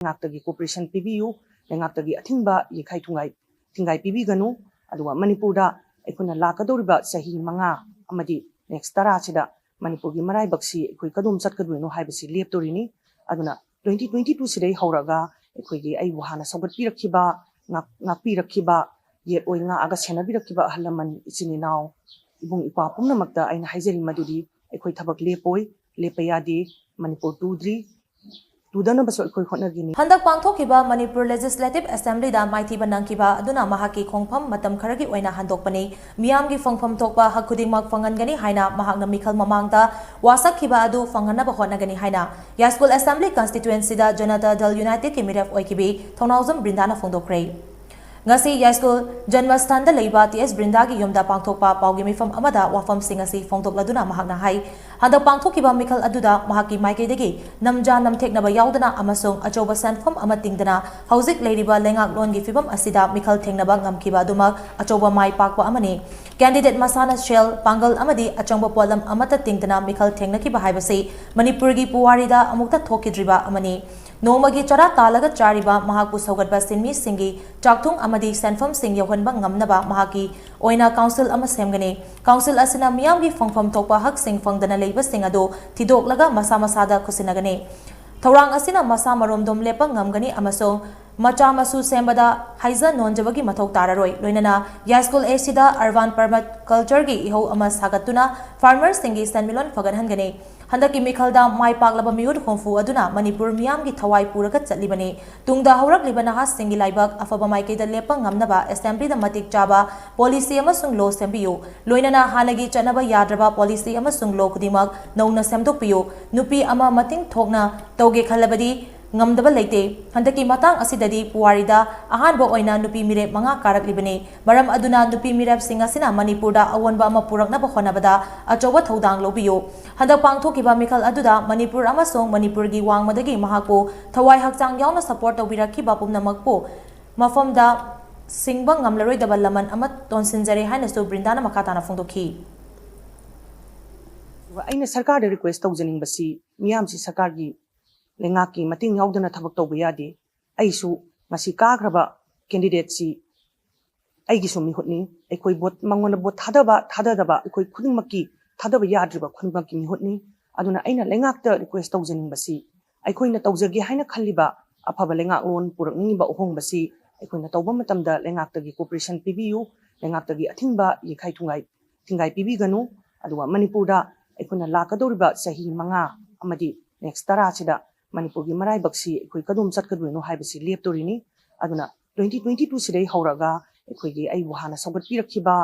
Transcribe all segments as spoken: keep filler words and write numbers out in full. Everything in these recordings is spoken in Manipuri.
ꯂꯩꯉꯥꯛꯇꯒꯤ cooperation ꯄꯤꯕꯤꯌꯨ, ꯂꯩꯉꯥꯛꯇꯒꯤ ꯑꯊꯤꯡꯕ ꯌꯩꯈꯥꯏ ꯊꯨꯡꯒꯥꯏ ꯊꯤꯡꯒꯥꯏ ꯄꯤꯕꯤꯒꯅꯨ꯫ ꯑꯗꯨꯒ ꯃꯅꯤꯄꯨꯔꯗ ꯑꯩꯈꯣꯏꯅ ꯂꯥꯛꯀꯗꯧꯔꯤꯕ ꯆꯍꯤ ꯃꯉꯥ ꯑꯃꯗꯤ next ꯇꯔꯥꯁꯤꯗ ꯃꯅꯤꯄꯨꯔꯒꯤ ꯃꯔꯥꯏꯕꯛꯁꯤ ꯑꯩꯈꯣꯏ ꯀꯗꯣꯝ ꯆꯠꯀꯗꯣꯏꯅꯣ ꯍꯥꯏꯕꯁꯤ ꯂꯦꯞꯇꯣꯔꯤꯅꯤ꯫ ꯑꯗꯨꯅ twenty twenty two ꯁꯤꯗꯩ ꯍꯧꯔꯒ ꯑꯩꯈꯣꯏꯒꯤ ꯑꯩꯕꯨ ꯍꯥꯟꯅ ꯁꯧꯒꯠꯄꯤꯔꯛꯈꯤꯕ, ꯉꯥꯛ-, ꯉꯥꯛꯄꯤꯔꯛꯈꯤꯕ, ꯌꯦꯠ ꯑꯣꯏ ꯉꯥꯛꯑꯒ ꯁꯦꯟꯅꯕꯤꯔꯛꯈꯤꯕ ꯑꯍꯜ ꯂꯃꯟ, ꯏꯆꯤꯟ ꯏꯅꯥꯎ, ꯏꯕꯨꯡ ꯏꯄ꯭ꯋꯥ ꯄꯨꯝꯅꯃꯛꯇ ꯑꯩꯅ ꯍꯥꯏꯖꯔꯤ ꯃꯗꯨꯗꯤ ꯑꯩꯈꯣꯏ ꯊꯕꯛ ꯂꯦꯞꯄꯣꯏ, ꯂꯦꯞꯄ ꯌꯥꯗꯦ꯫ ꯃꯅꯤꯄꯨꯔ ꯇꯨꯗ꯭ꯔꯤ, ꯇꯨꯗꯅꯕꯁꯨ ꯑꯩꯈꯣꯏ ꯍꯣꯠꯅꯒꯅꯤ꯫ ꯍꯟꯗꯛ ꯄꯥꯡꯊꯣꯛꯈꯤꯕ ꯃꯅꯤꯄꯨꯔ Legislative Assemblyꯗ ꯃꯥꯏꯊꯤꯕ ꯅꯪꯈꯤꯕ ꯑꯗꯨꯅ ꯃꯍꯥꯛꯀꯤ ꯈꯣꯡꯐꯝ ꯃꯇꯝ ꯈꯔꯒꯤ ꯑꯣꯏꯅ ꯍꯟꯗꯣꯛꯄꯅꯤ꯫ ꯃꯤꯌꯥꯝꯒꯤ ꯐꯪꯐꯝ ꯊꯣꯛꯄ ꯍꯛ ꯈꯨꯗꯤꯡꯃꯛ ꯐꯪꯍꯟꯒꯅꯤ ꯍꯥꯏꯅ ꯃꯍꯥꯛꯅ ꯃꯤꯈꯜ ꯃꯃꯥꯡꯗ ꯋꯥꯁꯛꯈꯤꯕ ꯑꯗꯨ ꯐꯪꯍꯟꯅꯕ ꯍꯣꯠꯅꯒꯅꯤ ꯍꯥꯏꯅ ꯌꯥꯏꯁ꯭ꯀꯨꯜ Assembly Constituencyꯗ ꯖꯅꯇꯥ ꯗꯜ Unitedꯀꯤ ꯃꯤꯔꯦꯞ ꯑꯣꯏꯈꯤꯕꯤ ꯊꯧꯅꯥꯎꯖꯝ ꯕ꯭ꯔꯤꯟꯗꯥꯅ ꯐꯣꯡꯗꯣꯛꯈ꯭ꯔꯦ꯫ ꯉꯁꯤ ꯌꯥꯏꯁ꯭ꯀꯨꯜ ꯖꯟꯃꯁꯊꯥꯟꯗ ꯂꯩꯕ ꯇꯤ ꯑꯦꯁ ꯕ꯭ꯔꯤꯟꯗꯥꯒꯤ ꯌꯨꯝꯗ ꯄꯥꯡꯊꯣꯛꯄ ꯄꯥꯎꯒꯤ ꯃꯤꯐꯝ ꯑꯃꯗ ꯋꯥꯐꯝꯁꯤꯡ ꯑꯁꯤ ꯐꯣꯡꯗꯣꯛꯂꯗꯨꯅ ꯃꯍꯥꯛꯅ ꯍꯥꯏ, ꯍꯟꯗꯛ ꯄꯥꯡꯊꯣꯛꯈꯤꯕ ꯃꯤꯈꯜ ꯑꯗꯨꯗ ꯃꯍꯥꯛꯀꯤ ꯃꯥꯏꯀꯩꯗꯒꯤ ꯅꯝꯖꯥ ꯅꯝꯊꯦꯛꯅꯕ ꯌꯥꯎꯗꯅ ꯑꯃꯁꯨꯡ ꯑꯆꯧꯕ ꯁꯦꯟꯐꯝ ꯑꯃ ꯇꯤꯡꯗꯅ ꯍꯧꯖꯤꯛ ꯂꯩꯔꯤꯕ ꯂꯩꯉꯥꯛꯂꯣꯟꯒꯤ ꯐꯤꯚꯝ ꯑꯁꯤꯗ ꯃꯤꯈꯜ ꯊꯦꯡꯅꯕ ꯉꯝꯈꯤꯕ ꯑꯗꯨꯃꯛ ꯑꯆꯧꯕ ꯃꯥꯏ ꯄꯥꯛꯄ ꯑꯃꯅꯤ꯫ Candidate ꯃꯁꯥꯅ ꯁꯦꯜ, ꯄꯥꯡꯒꯜ ꯑꯃꯗꯤ ꯑꯆꯪꯕ ꯄꯣꯠꯂꯝ ꯑꯃꯠꯇ ꯇꯤꯡꯗꯅ ꯃꯤꯈꯜ ꯊꯦꯡꯅꯈꯤꯕ ꯍꯥꯏꯕꯁꯤ ꯃꯅꯤꯄꯨꯔꯒꯤ ꯄꯨꯋꯥꯔꯤꯗ ꯑꯃꯨꯛꯇ ꯊꯣꯛꯈꯤꯗ꯭ꯔꯤꯕ ꯑꯃꯅꯤ꯫ ꯅꯣꯡꯃꯒꯤ ꯆꯔꯥ ꯇꯥꯜꯂꯒ ꯆꯥꯔꯤꯕ ꯃꯍꯥꯛꯄꯨ ꯁꯧꯒꯠꯄ ꯁꯤꯟꯃꯤꯁꯤꯡꯒꯤ ꯆꯥꯛꯊꯨꯡ ꯑꯃꯗꯤ ꯁꯦꯟꯐꯝꯁꯤꯡ ꯌꯧꯍꯟꯕ ꯉꯝꯅꯕ ꯃꯍꯥꯛꯀꯤ ꯑꯣꯏꯅ council ꯑꯃ ꯁꯦꯝꯒꯅꯤ꯫ Council ꯑꯁꯤꯅ ꯃꯤꯌꯥꯝꯒꯤ ꯐꯪꯐꯝ ꯊꯣꯛꯄ ꯍꯛꯁꯤꯡ ꯐꯪꯗꯅ ꯂꯩꯕꯁꯤꯡ ꯑꯗꯨ ꯊꯤꯗꯣꯛꯂꯒ ꯃꯁꯥ ꯃꯁꯥꯗ ꯈꯨꯠꯁꯤꯟꯅꯒꯅꯤ꯫ ꯊꯧꯔꯥꯡ ꯑꯁꯤꯅ ꯃꯁꯥ ꯃꯔꯣꯝꯗꯣꯝ ꯂꯦꯞꯄ ꯉꯝꯒꯅꯤ ꯑꯃꯁꯨꯡ ꯃꯆꯥ ꯃꯁꯨ ꯁꯦꯝꯕꯗ ꯍꯥꯏꯖ ꯅꯣꯟꯖꯕꯒꯤ ꯃꯊꯧ ꯇꯥꯔꯔꯣꯏ꯫ ꯂꯣꯏꯅꯅ ꯌꯥꯏꯁ꯭ꯀꯨꯜ ꯑꯦꯁꯤꯗ urban permacultureꯒꯤ ꯏꯍꯧ ꯑꯃ ꯁꯥꯒꯠꯇꯨꯅ farmerꯁꯤꯡꯒꯤ ꯁꯦꯟꯃꯤꯠꯂꯣꯟ ꯐꯒꯠꯍꯟꯒꯅꯤ꯫ ꯍꯟꯗꯛꯀꯤ ꯃꯤꯈꯜꯗ ꯃꯥꯏ ꯄꯥꯛꯂꯕ ꯃꯤꯍꯨꯠ ꯍꯨꯝꯐꯨ ꯑꯗꯨꯅ ꯃꯅꯤꯄꯨꯔ ꯃꯤꯌꯥꯝꯒꯤ ꯊꯋꯥꯏ ꯄꯨꯔꯒ ꯆꯠꯂꯤꯕꯅꯤ꯫ ꯇꯨꯡꯗ ꯍꯧꯔꯛꯂꯤꯕ ꯅꯍꯥꯁꯤꯡꯒꯤ ꯂꯥꯏꯕꯛ ꯑꯐꯕ ꯃꯥꯏꯀꯩꯗ ꯂꯦꯞꯄ ꯉꯝꯅꯕ Assemblyꯗ ꯃꯇꯤꯛ ꯆꯥꯕ policy ꯑꯃꯁꯨꯡ law ꯁꯦꯝꯕꯤꯌꯨ꯫ ꯂꯣꯏꯅꯅ ꯍꯥꯟꯅꯒꯤ ꯆꯠꯅꯕ ꯌꯥꯗ꯭ꯔꯕ policy ꯑꯃꯁꯨꯡ law ꯈꯨꯗꯤꯡꯃꯛ ꯅꯧꯅ ꯁꯦꯝꯗꯣꯛꯄꯤꯌꯨ꯫ ꯅꯨꯄꯤ ꯑꯃ ꯃꯇꯤꯡ ꯊꯣꯛꯅ ꯇꯧꯒꯦ ꯈꯜꯂꯕꯗꯤ ꯉꯝꯗꯕ ꯂꯩꯇꯦ꯫ ꯍꯟꯗꯛꯀꯤ ꯃꯇꯥꯡ ꯑꯁꯤꯗꯗꯤ ꯄꯨꯋꯥꯔꯤꯗ ꯑꯍꯥꯟꯕ ꯑꯣꯏꯅ ꯅꯨꯄꯤ ꯃꯤꯔꯦꯞ ꯃꯉꯥ ꯀꯥꯔꯛꯂꯤꯕꯅꯤ꯫ ꯃꯔꯝ ꯑꯗꯨꯅ ꯅꯨꯄꯤ ꯃꯤꯔꯦꯞꯁꯤꯡ ꯑꯁꯤꯅ ꯃꯅꯤꯄꯨꯔꯗ ꯑꯑꯣꯟꯕ ꯑꯃ ꯄꯨꯔꯛꯅꯕ ꯍꯣꯠꯅꯕꯗ ꯑꯆꯧꯕ ꯊꯧꯗꯥꯡ ꯂꯧꯕꯤꯌꯨ꯫ ꯍꯟꯗꯛ ꯄꯥꯡꯊꯣꯛꯈꯤꯕ ꯃꯤꯈꯜ ꯑꯗꯨꯗ ꯃꯅꯤꯄꯨꯔ ꯑꯃꯁꯨꯡ ꯃꯅꯤꯄꯨꯔꯒꯤ ꯋꯥꯡꯃꯗꯒꯤ ꯃꯍꯥꯛꯄꯨ ꯊꯋꯥꯏ ꯍꯛꯆꯥꯡ ꯌꯥꯎꯅ support ꯇꯧꯕꯤꯔꯛꯈꯤꯕ ꯄꯨꯝꯅꯃꯛꯄꯨ ꯃꯐꯝꯗ ꯁꯤꯡꯕ ꯉꯝꯂꯔꯣꯏꯗꯕ ꯂꯃꯟ ꯑꯃ ꯇꯣꯟꯁꯤꯟꯖꯔꯦ ꯍꯥꯏꯅꯁꯨ ꯕ꯭ꯔꯤꯟꯗꯥꯅ ꯃꯈꯥ ꯇꯥꯅ ꯐꯣꯡꯗꯣꯛꯈꯤ꯫ ꯑꯗꯨꯒ ꯑꯩꯅ ꯁꯔꯀꯥꯔꯗ request ꯇꯧꯖꯅꯤꯡꯕꯁꯤ, ꯃꯤꯌꯥꯝꯁꯤ ꯁꯔꯀꯥꯔꯒꯤ ꯂꯩꯉꯥꯛꯀꯤ ꯃꯇꯦꯡ ꯌꯥꯎꯗꯅ ꯊꯕꯛ ꯇꯧꯕ ꯌꯥꯗꯦ꯫ ꯑꯩꯁꯨ ꯉꯁꯤ ꯀꯥꯈ꯭ꯔꯕ candidateꯁꯤ ꯑꯩꯒꯤꯁꯨ ꯃꯤꯍꯨꯠꯅꯤ꯫ ꯑꯩꯈꯣꯏ vote, ꯃꯉꯣꯟꯗ vote ꯊꯥꯗꯕ ꯊꯥꯗꯗꯕ ꯑꯩꯈꯣꯏ ꯈꯨꯗꯤꯡꯃꯛꯀꯤ, ꯊꯥꯗꯕ ꯌꯥꯗ꯭ꯔꯤꯕ ꯈꯨꯗꯤꯡꯃꯛꯀꯤ ꯃꯤꯍꯨꯠꯅꯤ꯫ ꯑꯗꯨꯅ ꯑꯩꯅ ꯂꯩꯉꯥꯛꯇ request ꯇꯧꯖꯅꯤꯡꯕꯁꯤ, ꯑꯩꯈꯣꯏꯅ ꯇꯧꯖꯒꯦ ꯍꯥꯏꯅ ꯈꯜꯂꯤꯕ ꯑꯐꯕ ꯂꯩꯉꯥꯛꯂꯣꯟ ꯄꯨꯔꯛꯅꯤꯡꯉꯤꯕ ꯑꯍꯣꯡꯕꯁꯤ ꯑꯩꯈꯣꯏꯅ ꯇꯧꯕ ꯃꯇꯝꯗ ꯂꯩꯉꯥꯛꯇꯒꯤ cooperation ꯄꯤꯕꯤꯌꯨ, ꯂꯩꯉꯥꯛꯇꯒꯤ ꯑꯊꯤꯡꯕ ꯌꯩꯈꯥꯏ ꯊꯨꯡꯒꯥꯏ, ꯊꯤꯡꯒꯥꯏ ꯄꯤꯕꯤꯒꯅꯨ꯫ ꯑꯗꯨꯒ ꯃꯅꯤꯄꯨꯔꯗ ꯑꯩꯈꯣꯏꯅ ꯂꯥꯛꯀꯗꯧꯔꯤꯕ ꯆꯍꯤ ꯃꯉꯥ ꯑꯃꯗꯤ next ꯇꯔꯥꯁꯤꯗ ꯃꯅꯤꯄꯨꯔꯒꯤ ꯃꯔꯥꯏꯕꯛꯁꯤ ꯑꯩꯈꯣꯏ ꯀꯗꯣꯝ ꯆꯠꯀꯗꯣꯏꯅꯣ ꯍꯥꯏꯕꯁꯤ ꯂꯦꯞꯇꯣꯔꯤꯅꯤ꯫ ꯑꯗꯨꯅ twenty twenty two ꯁꯤꯗꯩ ꯍꯧꯔꯒ ꯑꯩꯈꯣꯏꯒꯤ ꯑꯩꯕꯨ ꯍꯥꯟꯅ ꯁꯧꯒꯠꯄꯤꯔꯛꯈꯤꯕ,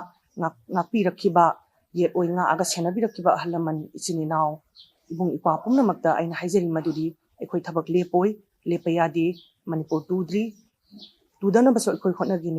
ꯉꯥꯛ-, ꯉꯥꯛꯄꯤꯔꯛꯈꯤꯕ, ꯌꯦꯠ ꯑꯣꯏ ꯉꯥꯛꯑꯒ ꯁꯦꯟꯅꯕꯤꯔꯛꯈꯤꯕ ꯑꯍꯜ ꯂꯃꯟ, ꯏꯆꯤꯟ ꯏꯅꯥꯎ, ꯏꯕꯨꯡ ꯏꯄ꯭ꯋꯥ ꯄꯨꯝꯅꯃꯛꯇ ꯑꯩꯅ ꯍꯥꯏꯖꯔꯤ ꯃꯗꯨꯗꯤ ꯑꯩꯈꯣꯏ ꯊꯕꯛ ꯂꯦꯞꯄꯣꯏ, ꯂꯦꯞꯄ ꯌꯥꯗꯦ꯫ ꯃꯅꯤꯄꯨꯔ ꯇꯨꯗ꯭ꯔꯤ, ꯇꯨꯗꯅꯕꯁꯨ ꯑꯩꯈꯣꯏ ꯍꯣꯠꯅꯒꯅꯤ꯫